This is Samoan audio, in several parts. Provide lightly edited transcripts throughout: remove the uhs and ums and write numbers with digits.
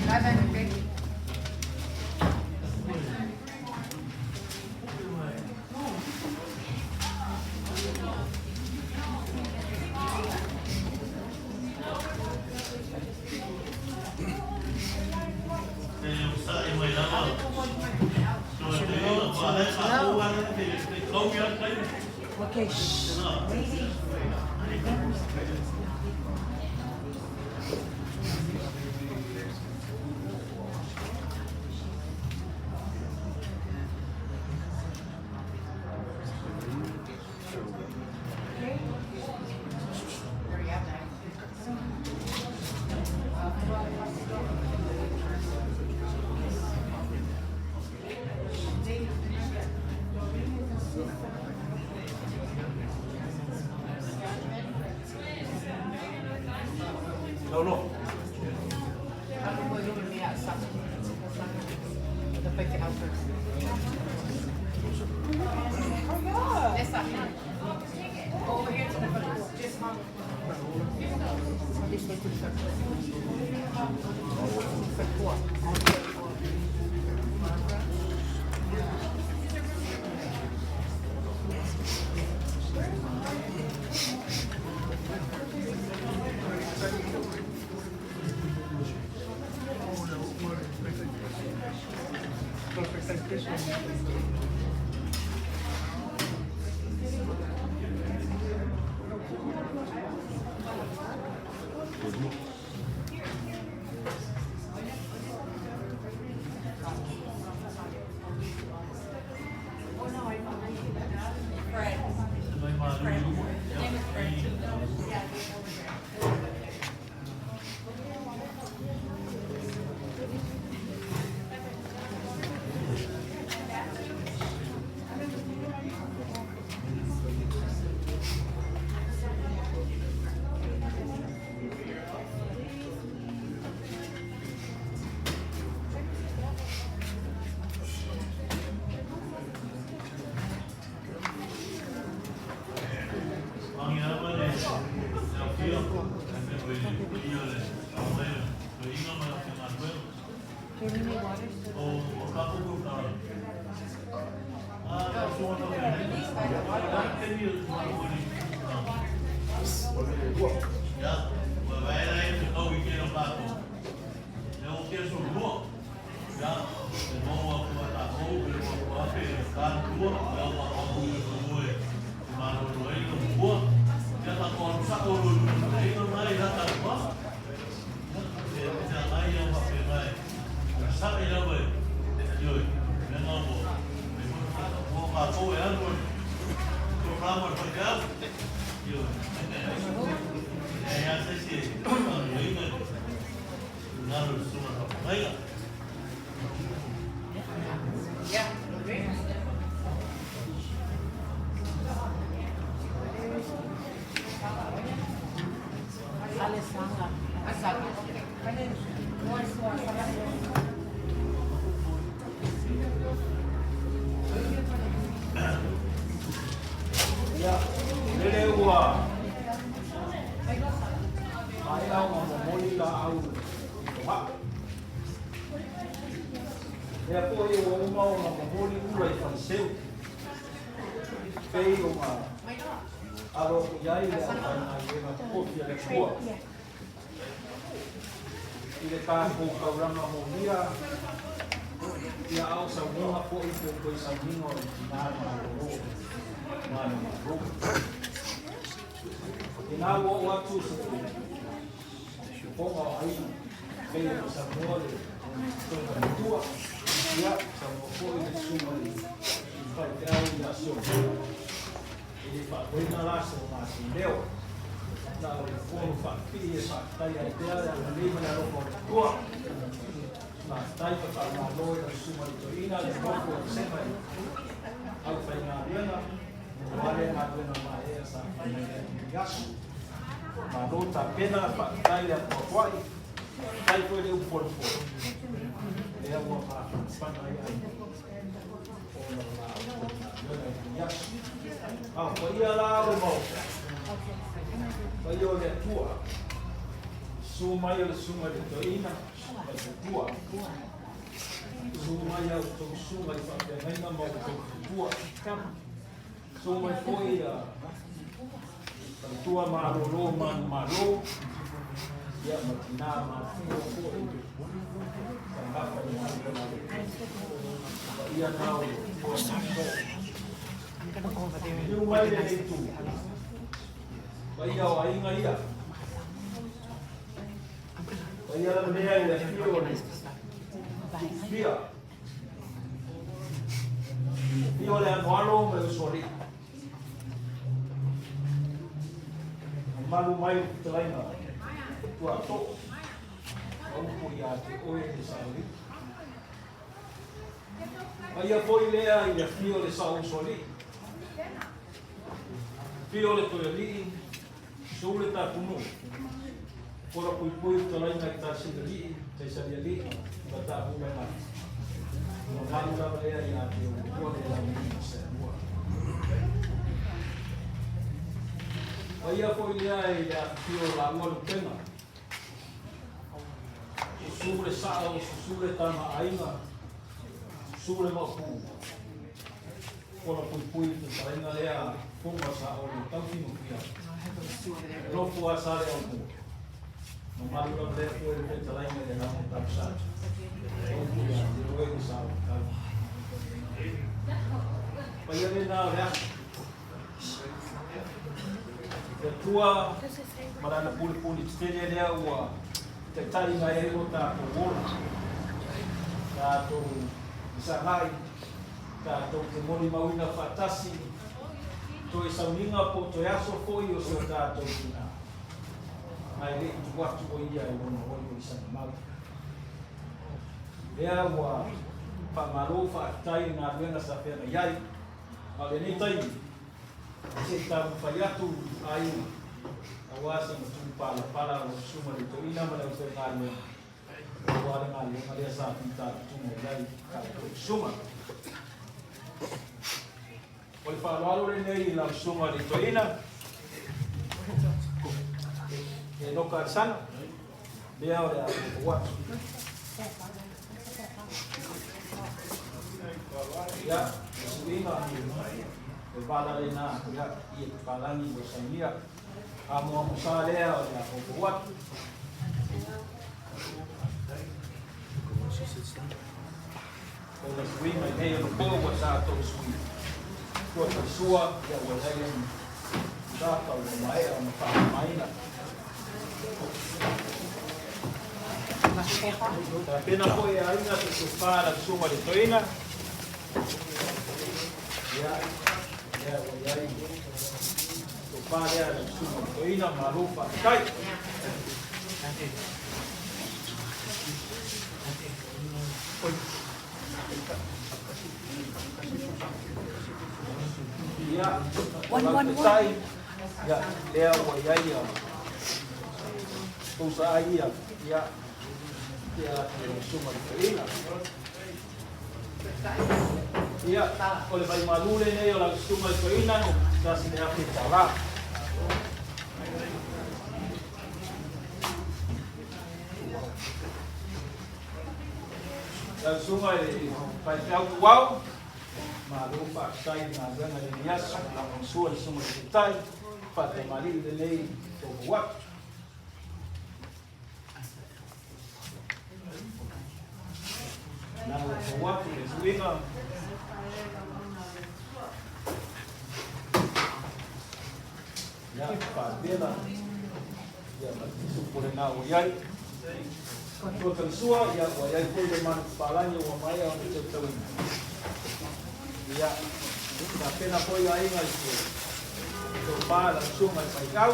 11, okay? Okay, shh. Over here to the front. Just mom. This way to the front. Yeah, okay. Asanga. Ia, lele ua maea ona momoli laau i Fogaa. Lea foi ua uma ona momoli ula i Faleseu, pei ona alo atu i ai le aufaigaluega totofi a le Atua i le tatou taulaga molia, ia a o sauniga foi po o toe sauniga o le tina malolo manumalo. Ina ua oo atu se fofoga o aiga pei ona saunoa le Toga Matua, ia saunoa foi le susuga i le faifeau ia Sionia. E le faafoeina la so matou leo, na o le fono faapipii e faafetaia ai pea le agalelei ma le alofa o le Atua. Faafetai ma faamalo i lau susuga i le toeaina le nofo i vasega i aufaigaluega aua lea galuega maeaea sa fai ai lenei aso. Malo tapena, faafetai le apoapoai, faafetai foi le upu folafola lea ua mafanafana ai aiga ona o la outou galuega i lenei aso. A o paia la o le Maota, paia o le Atua, Susu mai o le Susuga i le Toeaina ma le Faletua. Susu mai a outou susuga i faafeagaiga ma outou faletua. Susu mai foi a faletua malolo manumalo, ia ma tinā matutua foi sa nafa i le galuega a le Atua. Paia na o le Nofoa ma le Soo. Liliu mai lenei itu, paia o aiga ia. Paia lava lea i le afio o le Fia. Afio o le Anoalo ma le Usoalii. Mamalu mai le fetalaiga Tuatoo, ma upu ia te oe le Saolii. Paia foi lea i le afio o le Sao Usoalii. Afio o le Toealii, Sou le Tapunuu, Pola puipui fetalaiga i Taisinalii, Taisalialii ma Taavumaiga. Mamalu lava lea ia te outou le laulii o Samoa. Paia foi lea i le afifio o laua Lupega. Susu le Sao, susu le Tama a Aiga, susu le Maopu. Pola puipui fetalaiga lea Fofoga sa o le taufinofia. Nofo a Saleaumua. Mamalu lava lea foi le fetalaiga i le Lama Tausa. Upu ia te oe le sa o le tau. Paia lena o le aso. Le Atua ma lana pulepule tetele lea ua taitai mai ai lo tatou ola. Tatou fesagai, tatou te molimauina faatasi toe sauniga po o toe aso foi o si o tatou tina. Ae le i tu atu o ia i lona oioisaga mau. Lea ua faamalo faafetai i le galuega sa feagai ai. A o lenei taimi, se i taumafai atu aiga aua se matupalapala o lau Susuga i le Toeaina ma le aufaigaluega aua le galuega lea sa fitaituga i ai la outou susuga. O le faaaloalo lenei i lau Susuga i le Toeaina, Enoka Alesana, lea o le a ou atu. Ia, le suiga, le vala lena, ia, i e papalagi ua sainia. Amoamosa lea o le a ou atu. O le suiga i nei ona po ua tatou sui tua talisua, ia ua i ai le data ua maea ona faamamaina. Tapena foi e aiga se tofa lau susuga i le toeaina. Ia, lea ua i ai tofa lea lau susuga i le toeaina, malo faafetai. Ia, o lau taitai, ia, lea ua i ai ia tou saai ia, ia, ia, ia susuga i le toeaina. Ia, o le vaimalu lenei o lau susuga i le toeaina, $1,000. Lau Susuga i le Faifeau Tuau, malo faafetai i le galuega i lenei aso, lagolagosoa i le Susuga i le Taitai, faatamalii lenei tauau atu. Lagolagosoa atu le suiga. Ia, faapena. Ia, ma le tupu lena ua i ai. Tua talisua, ia, ua i ai foi le manu papalagi ua maea ona teuteuina. Ia, tapena foi aiga i se tofa lau susuga i le faifeau.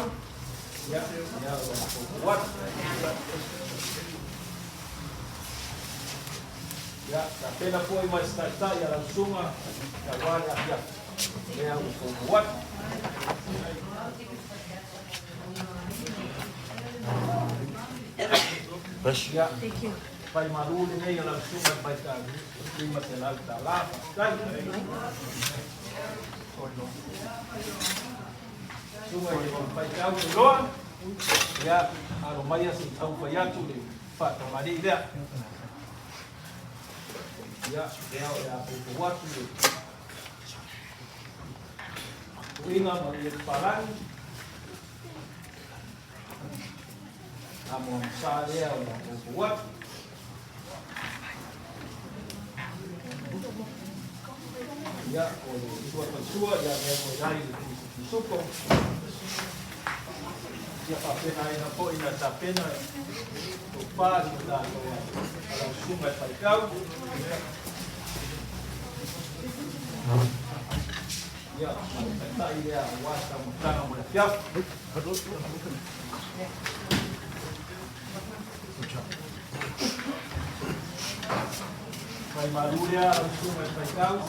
Ia, ia, ua foufou atu. Ia, tapena foi ma se taitai a lau susuga, aua le afiafi. Lea ua foufou atu. Ia, fai malu lenei o lau susuga i le faifeau, $500, faafetai. Susuga i le faifeau Tuiloa. Ia, alo maia se i taumafai atu le faatamalii lea. Ia, lea o le a poupou atu le tuuina ma le palagi. Amoamosa lea o le a poupou atu. Ia, o le sua tautua, ia mea ua iai le pisupo. Ia faapena foi na tapena tofa si o tatou a lau susuga i faifeau. Ia, ma le taitai lea aua se taumafataga mo le afiafi. Mai malu lea lau susuga i faifeau, $500.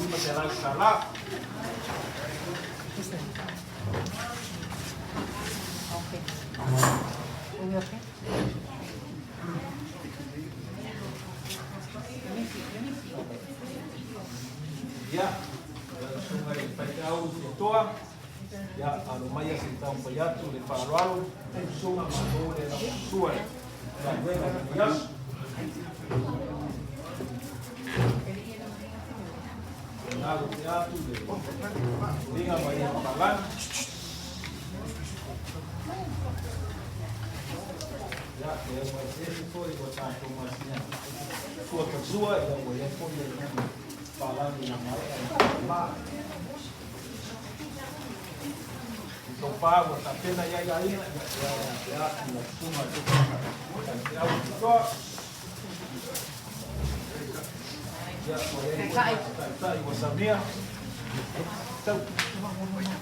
Okay. Are we okay? Let me see. Let me see. Ia, lau susuga i le faifeau i toa. Ia, alo maia se i taumafai atu le faaaloalo, lau susuga malo le lagolagosua i galuega i lenei aso. Na o te atu le uiga mai e palagi. Ia, e au mai se foi ua tatou masina sua tasua, ia ua iai foi le palagi na maea i ma. I tofa ua tapena iai aiga, ia, ia, ia, ia, susuga faifeau i toa. Ia, ua iai foi taitai ua samia. Tau. Ia,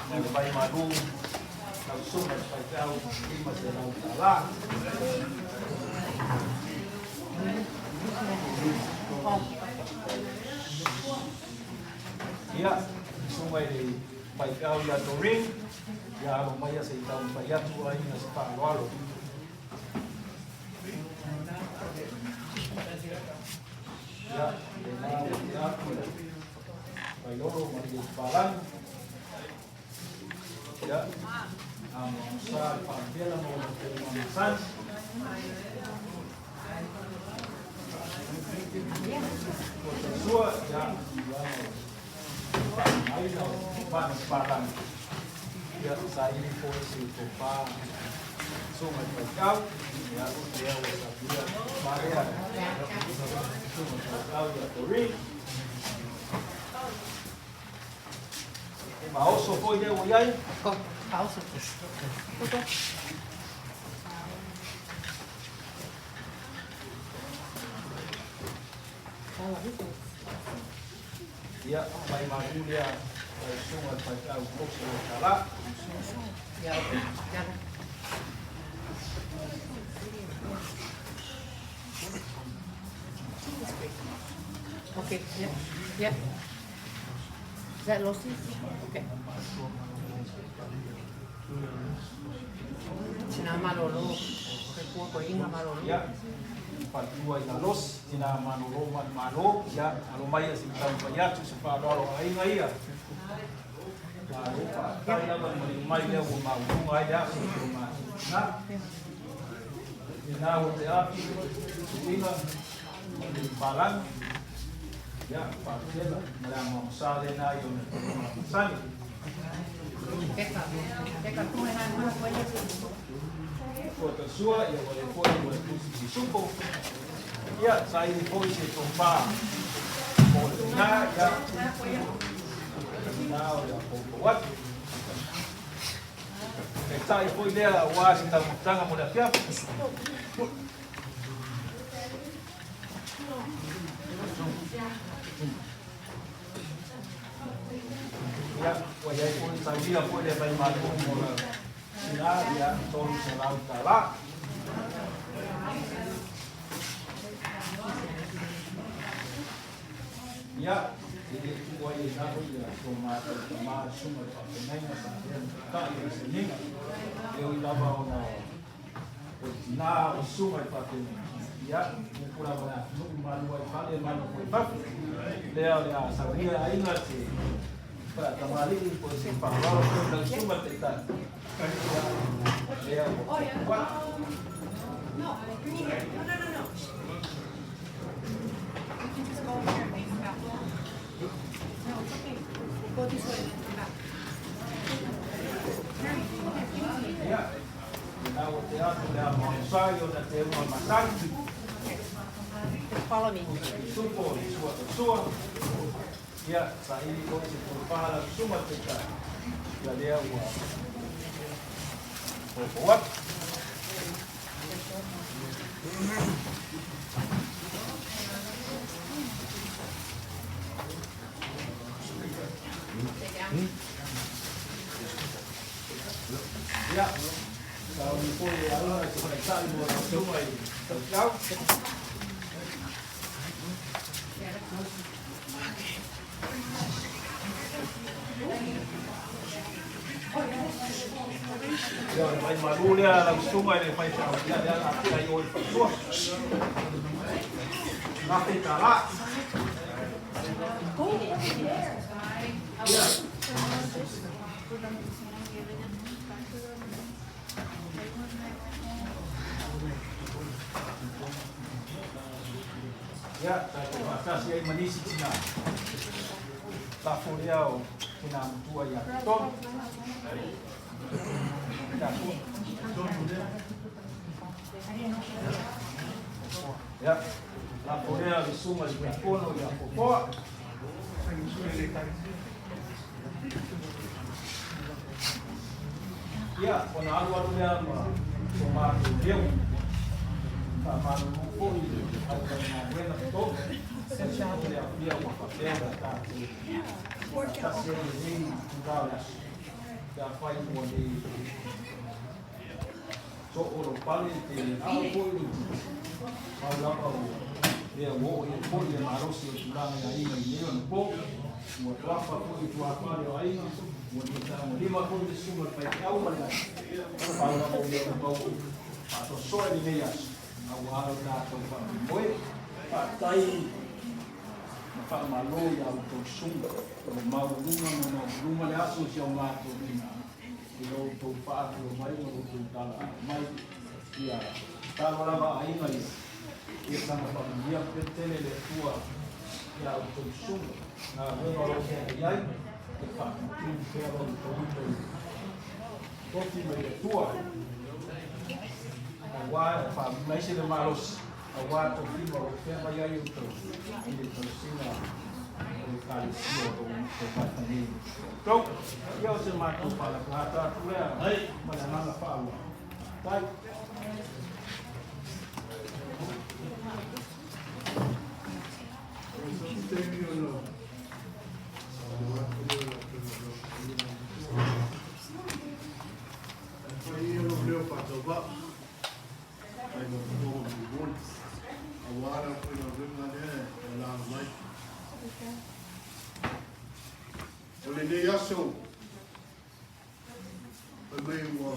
ma le vai malu, lau susuga i le faifeau, $500. Ia, susuga i le faifeau ia Doreen, ia alo maia se i taumafai atu aiga se faaaloalo. Ia, lena ua te atu le Vailolo ma le Palagi. Ia, amoamosa le faapela ma ona tele masani. Ua tasua, ia, tulaga o faaaogaina o fana palagi. Ia, saili foi se tofa susuga i faifeau. Ia, lea ua saunia tofa lea susuga i faifeau ia Doreen. E maoso foi lea ua iai. Go. Pausa. Go, go. Oh, this is. Ia, mai malu lea lau susuga i le faifeau Mose o Tala. Yeah, okay. Got it. Okay, yeah. Is that Losi? Okay. Tina malolo. Ke kua ko inga malolo. Ia, faletua i Lalosi, tina malolo ma le malo, ia, alo maia se i taumafai atu se faaaloalo a aiga ia. Malo faafetai lava le maliu mai lea ua maualuga ai le aso i lo matou tina. Lena ua te atu le tuuina ma le palagi. Ia, faapela ma le amoamosa lena i ona tulaga masani. Teka, teka, tu e nai mana koe. Ua tasua, ia ua le foi ua le tusi sisupo. Ia, saili foi se tofa mo le tina, ia, lena o le a poupou atu. Taitai foi lea aua se taumafataga mo le afiafi. Ia, ua iai foi saunia foi le vai malu mo le tina, ia, $300. Ia, e le tuu ai e lalo ia so matou tama susuga i le faafeagaiga sa avea ma taitai o le sainiga. E ui lava ona o le tina o susuga i le faafeagaiga. Ia, upu lava le atunuu, malu ai i fale, malu foi i fafo. Lea o le a saunia e aiga se Faatamalii po o se faaaloalo foi lau susuga i le Taitai. Ia, lea ua Ia, lena ua tea atu le ama o Sai ona te uma matagi. Follow me. Pisupo o le sua sua. Ia, saili foi se tofa lau susuga i le Taitai. Ia lea ua fofo atu. Ia, sauni foi le aloha i se tamaitai mo lau susuga i le Tautau. Ia, o le vai malu lea lau susuga i le faifeau, ia lea la afea i o i le faletua. $1,000. Ia. Ia, tatou faatasi ai ma nisi tina. Lafo lea o tina matua ia totonu. Tatou. Ia, lafo lea o le susuga i le Tiakono ia Fofoa. Ia, ona alualu lea ma so matou leo. Faamalulu foi i le aufaigaluega totogi. O le afia ua faapea ona tatou faatasi ai i lenei itula o le aso. Pe afai ua le soo lou pale pe ao foi lou tino, pau lava o lea ua oo i ai foi le malosi o le tulaga i aiga i nei ona po. Ua toafa foi i tuafale o aiga, ua le tagolima foi le susuga i le faifeau ma le pau lava o mea ua ou faasoasoa i lenei aso, aua lo tatou faamoemoe. Faafetai ma faamalo i a outou susuga, ua maualuga ma maualuluga le aso i si o matou tina i lo outou faafio mai ma lo outou talaaga mai. Ia tatalo lava aiga ia, ia saga faamanuia pea tele le Atua i a outou susuga, galuega o lo o feagai ai, ia faatutulu pea lo outou ito i tofi mai le Atua, aua e faamaise le malosi, aua tofiga o lo o feagai ai outou i le tausiga o le Ekalesia o lo o taumate nei outou. Ia o se matou faalatalata atu lea ma le agaga faaaloalo. Faafetai. Ai ma fofoga molimoli, aua le aufaigaluega lea e alaala mai. O lenei aso, fai mai ua,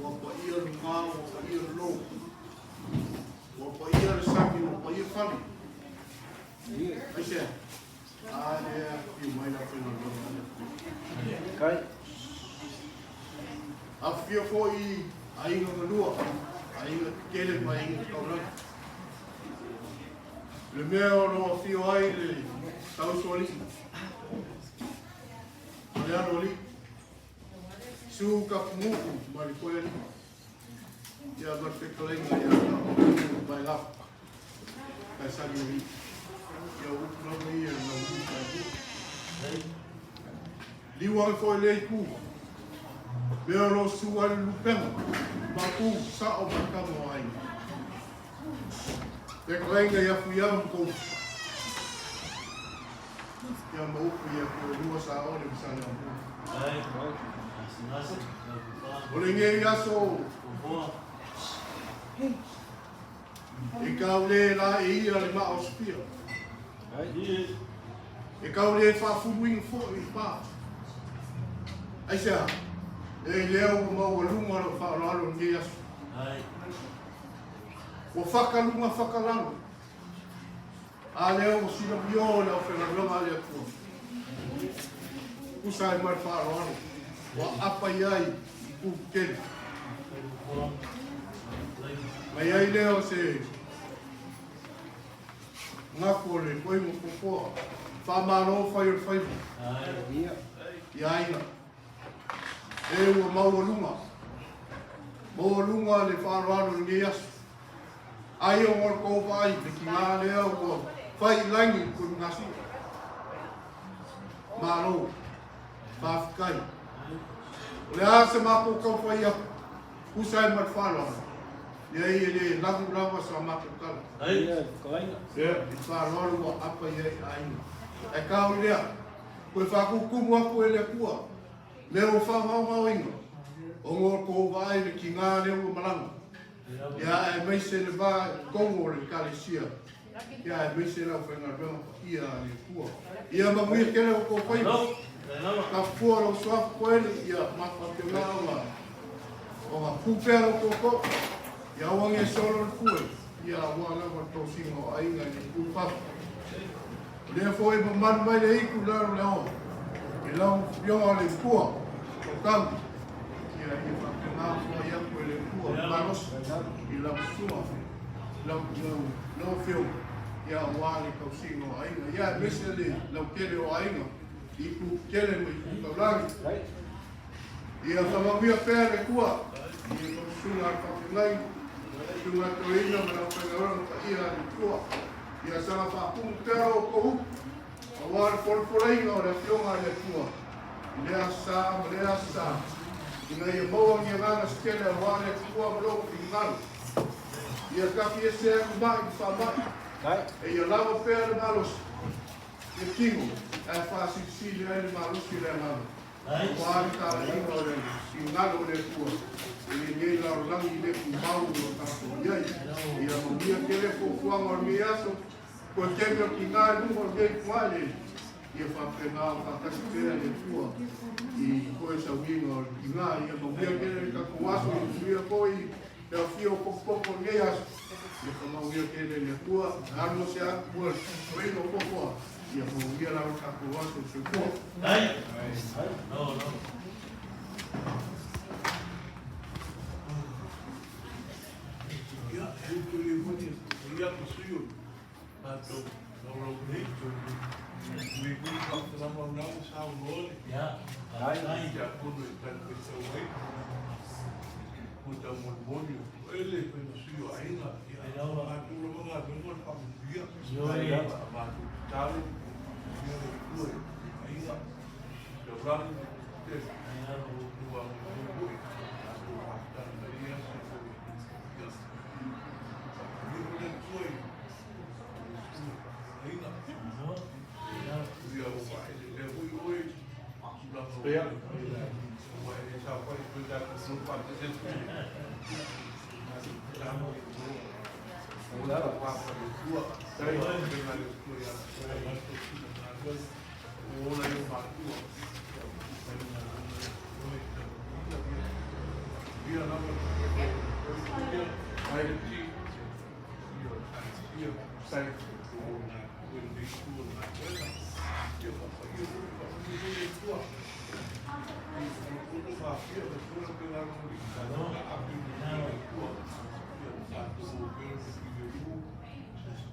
ua paia luga, ua paia lalo, ua paia le sami, ua paia fale. Aisea? A lea afifio mai le aufaigaluega a le Atua. Kai. Afifio foi aiga galua, aiga tetele ma aiga taulagi. Le mea o lo o afio ai le Tausoalii ma le Aloalii, Su Kapunuu ma le Koealii, ia ma le fetalaiga ia Vaelapa, Kaisalialii. Ia o upu lava ia e laulii taeao. Liu ane foi lea itu, mea o lo o su ai le lupega, mapu, sao ma le tama o aiga. Fetalaiga ia Fuiava ma Tofu, ia ma upu ia Puelua, Saole ma Saleaaumua. O lenei aso e kau le la e ia le maa o Sofia. E kau le faafuluina foi i pa. Aisea? E lea ua maualuga lou faaaloalo i lenei aso. Ua fakaluga fakalalo. A lea ua silamio le aufaigaluega a le Atua. Tusa ai ma le faaaloalo ua aapa i ai i Puputele. Ma i ai lea o se gafu o le toeina puapua, faamalo fai o le faiva i aiga. E ua maualuga, maualuga le faaaloalo i lenei aso. Ai ona o le tou vaai i le tiga lea ua fai i lagi i Tuimanasio. Malo, faafetai. O le a se matou taumafai atu, tusa ai ma le faaaloalo, leai e le lagu lava sa matou tala. I le faaaloalo ua apa i ai aiga. Ae tau i lea, toe faatutumu atu e le Atua mea ua faagaogaoina, ona o le tou vaai i le tiga lea ua malaga. Ia aemaise le va i totonu o le Ekalesia, ia aemaise le aufaigaluega paia a le Atua. Ia manuia tele o outou faiva. Tafua lou suafa Koeli, ia ma faapena ona ona tu pea lo outou to'a. Ia aua ne i solo le pue, ia aua lava le tosiga o aiga i le itu fafo. O lea foi e mamalu mai le itu i lalo o le ao i lau Afioga le Atua o Tama, ia ia faapena foai atu e le Atua le malosi i lau susuga, lau, lau, lau Afioga, ia aua le tausiga o aiga, ia aemaise le lautele o aiga i itu tetele ma itu taulagi. Ia faamanuia pea le Atua i lau susuga a le faafeagai, susuga toeaina ma le aufaigaluega paia a le Atua. Ia saga faapumu pea lo outou upu, aua le folafolaina o le Afioga a le Atua i lea aso sa ma lea aso sa, ina ia maua ni agaga se tele aua le Atua ma lou finagalo. Ia tafi ese ai le mai ma faamai, e ia lava pea le malosi i le tino, ae faasilisili ai le malosi o le agaga. Aua le talaiga o le finagalo o le Atua i lenei lalolagi le tumau ua tatou i ai. Ia manuia tele fuafuaga o lenei aso, toe tele o tiga i luga o lenei ituaeleele, ia faapena ona faatasi pea le Atua i toe sauiga o le tiga. Ia manuia tele le tatou aso, ia manuia foi le afio o potopoto o lenei aso. Ia faamanuia tele le Atua, alu o se atu ua le o popoa. Ia manuia la o tatou aso soifua. Ia, e utu i moni, ia ma sui o tātou laulau nei, me kui whakatalama o nau sa o noa le. Ai, ia kono i tau pe tau ai, mo tau moni moni o ele, pe ma sui o ainga, ia, mātou lava ngā venga o le whakamuia, a mātou tatalo, ia le tua i ainga, Kia rangi te tua mo i whakatanga i ase ko ia. Whakamuia le tua i ainga. Ia o waele lea hui oe, tulaga o waele sa whai koe tātou no pa te te tui. Tamo i o la wā pa le tua. Tai te ngā le tua ia. O ola i o mātua. Ia lava ia ti ia sai o na o le tua na ia fa ia fa ia tua. Ia fa ia tua pe la no i ka api ni tua. Ia ta tu pe le u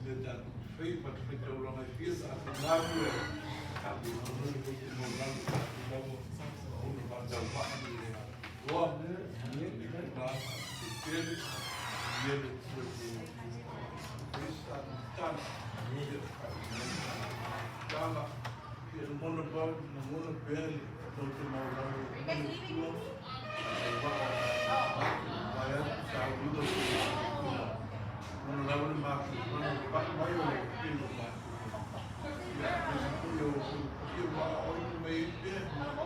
le ta tu fei pa te tau langa ia ta tu ngā ue. Ta tu no no ko te mo la ta tu la mo o no pa tau pa ni le. Loa le la te tele ia le tua te sa tana. Tana ia mona pa na mona pele no te mau la tua. Ai wa sa u do mona la le ma mona pa mai o le no ma. Ia ia ia wa o i me pe te ma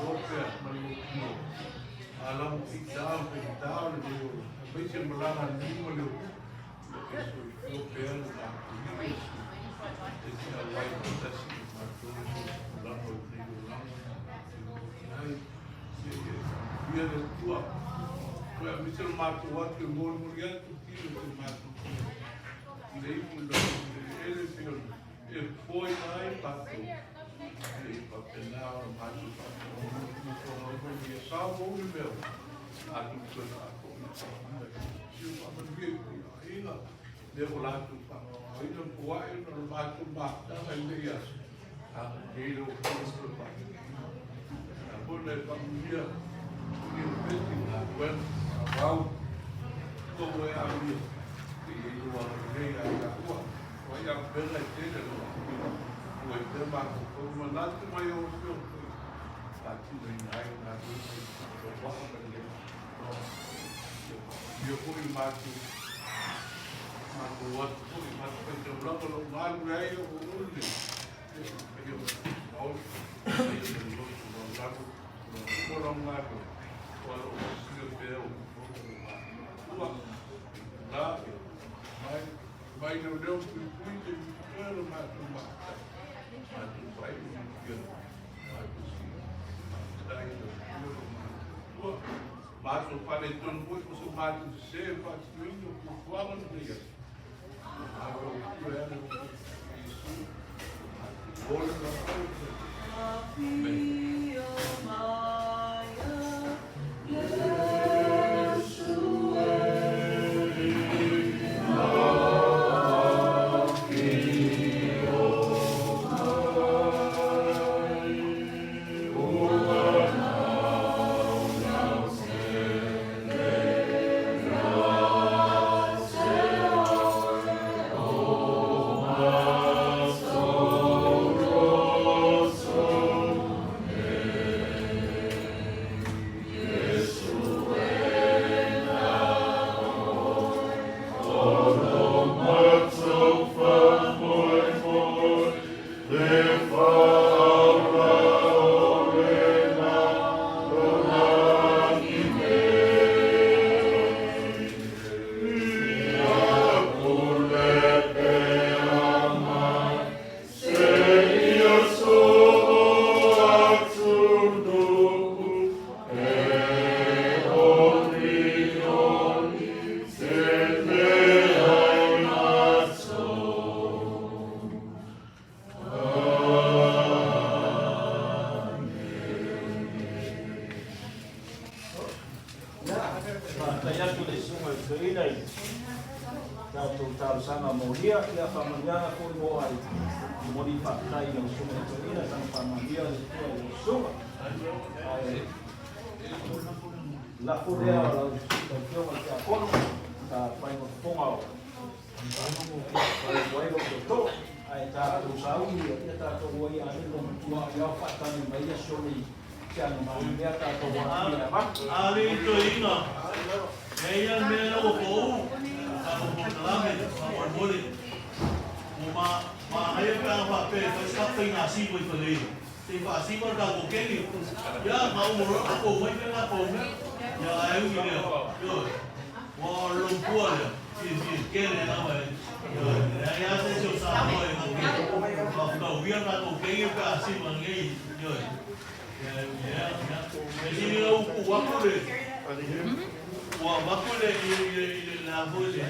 o pe ma le no. Ala mo i tau pe tau le o. Pe se malanga ni mo le o. E so i pe le ma ni. E te a wai ko tasi ma to la o le o la. Ai ia le tua. Koe a mise ma tu atu e mori mori atu ki le te ma tu. I le ipu le ele pe e foi mai pato. se i faapena ona matou faafogafoga mai ia sao ma uli mea ua matou toe faafoi mai. Ia faamanuia i foi aiga lea ua latou faagaogaoina pua'i ona o le matou mafutaga i lenei aso. Agalelei lau Afioga toe faamanuia. A foi na e faamanuia i o Peti ma galuega faaauau. Ua ua e amia e i ai lou agalelei ia i taua. O ai auupega e tele lau Afioga. Ua i pea mafaufau manatu mai lau Afioga foi faatinoina ai le galuega i lou vaa ma le faatoa. Ia faamanuia foi le matou matou atu foi matou faitaulaga o lo o galulue ai o ulu nei. Ia paia ma le maota, paia ma le loto maualalo, o lo o uma lau galuega, o lo o masia pea o matua. La, mai, mai leo leo pui pui te toe lo matou matai. Matou pai o ia matou si. Matai lo lo matua. Matou fale tonu foi o se matou se faatinoina o fuafuaga nei aso. Alo tua e ana Iesu. Matou ola na Amen. Faafetai atu i le Susuga i le Toeaina i tatou talosaga molia, ia faamanuiaga foi mo ai. Momoli le faafetai i lau Susuga i le Toeaina, saga faamanuia le Atua i lau Susuga. Ae lafo lea o lau Afioga i le Tiakono, sa fai ma fofoga o ai lou tootoo, ae tatou sauni ia tatou o ai alele matua i ao faatane mai ia sione Ali toeaina, e ia le mea lea ua pau, tatou polokalame, faamolemole. Ua ma, manaia pe ana faapea e fai se tatou faiga siva i Faleula. Se i faasiva le tatou keni. Ia, na uma loa tatou omai fai tatou mea. Ia, ae ui i lea, ioe, ua o le lomua lea, fiafia tele lava e, ioe, leai lava se isi o Samoa e na te faafetauia le tatou keni pe a siva nei, ioe. Ua avatu le i le a foi le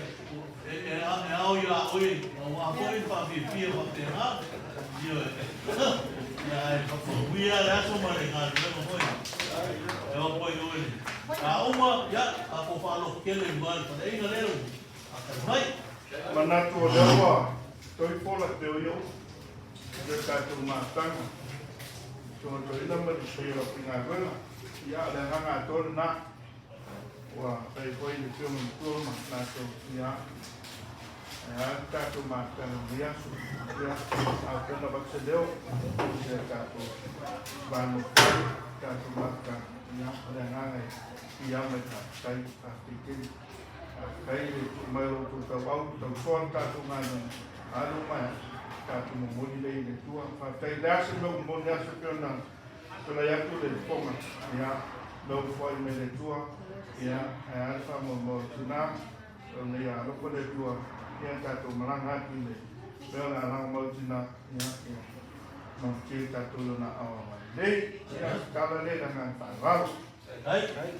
e ao ia oe aua foi le faafiafia faapena. Ioe. Ia ae faapauia le aso ma le galuega foi. E o atu ai oe le a uma, ia, tatou faalogo tele i le faleaiga lea ua faatali mai. Manatu o lea ua toi fola te o iau le tatou mafutaga Susuga Toeaina ma le paia o le aufaigaluega. Ia, o le agaga atoa lena ua fai foi le Afioga Matua ma latou, ia, ae a le tatou mafutaga i lenei aso. Ia, a o pena avatu se leo i le tatou va nofo ai, tatou mafutaga, ia, o le agaga e piiama i faafetai, faafetai tele. Faafetai le tuu mai o lo outou tauau, tausoa le tatou galuega, alu mai tatou momoli lea i le Atua. Faafetai le a se mea ua moni aso pei ona tulai atu le fofoga, ia, mea ua foai mai le Atua, ia, ae a le faamoemoe o tina, o nei alofa le Atua, ia tatou malaga atu i le mea o le a lago mai o tina, ia, ia, manutia tatou i lona aao agalelei. Ia, tala lea i le agaga faaaloalo. Ai. Ai.